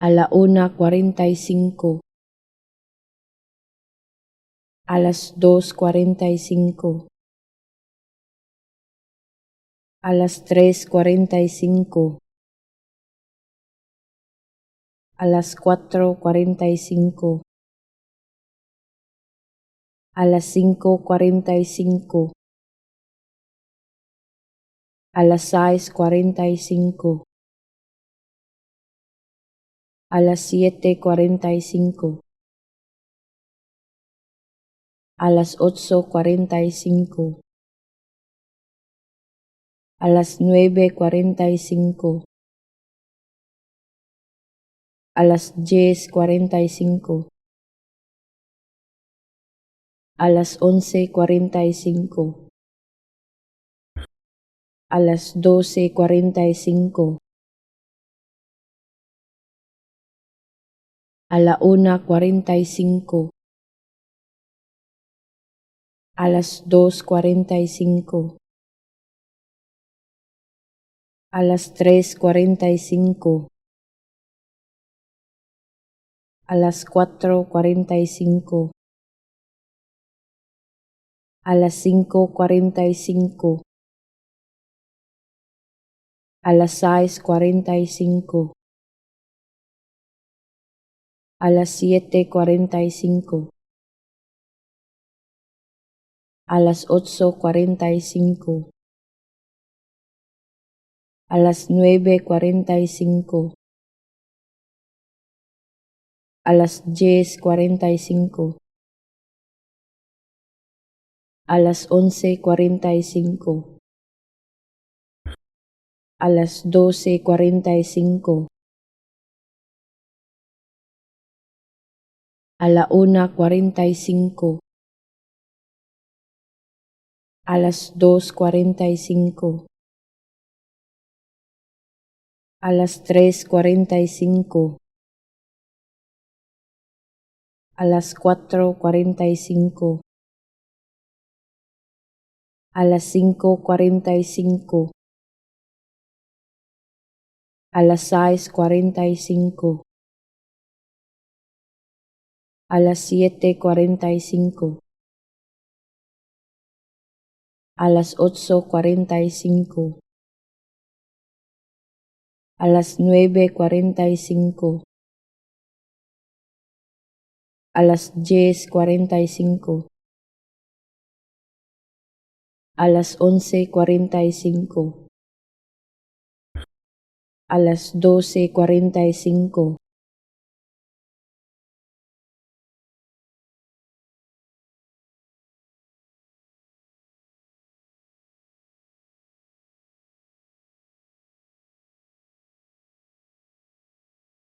A la 1:45. A las 2:45. A las 3:45. A las 4:45. A las 5:45. A las 6:45. A las 7:45. A las 8:45. A las 9:45. A las 10:45. A las 11:45. A las 12:45. A la 1:45. A las 2:45. A las 3:45. A las 4:45. A las 5:45. A las 6:45. A las 7:45. A las 8:45. A las 9:45. A las 10:45. A las 11:45. A las 12:45. A la 1:45. A las 2:45. A las 3:45. A las 4:45. A las 5:45. A las 6:45. A las 7:45. A las 8:45. A las 9:45. A las 10:45. A las 11:45. A las 12:45.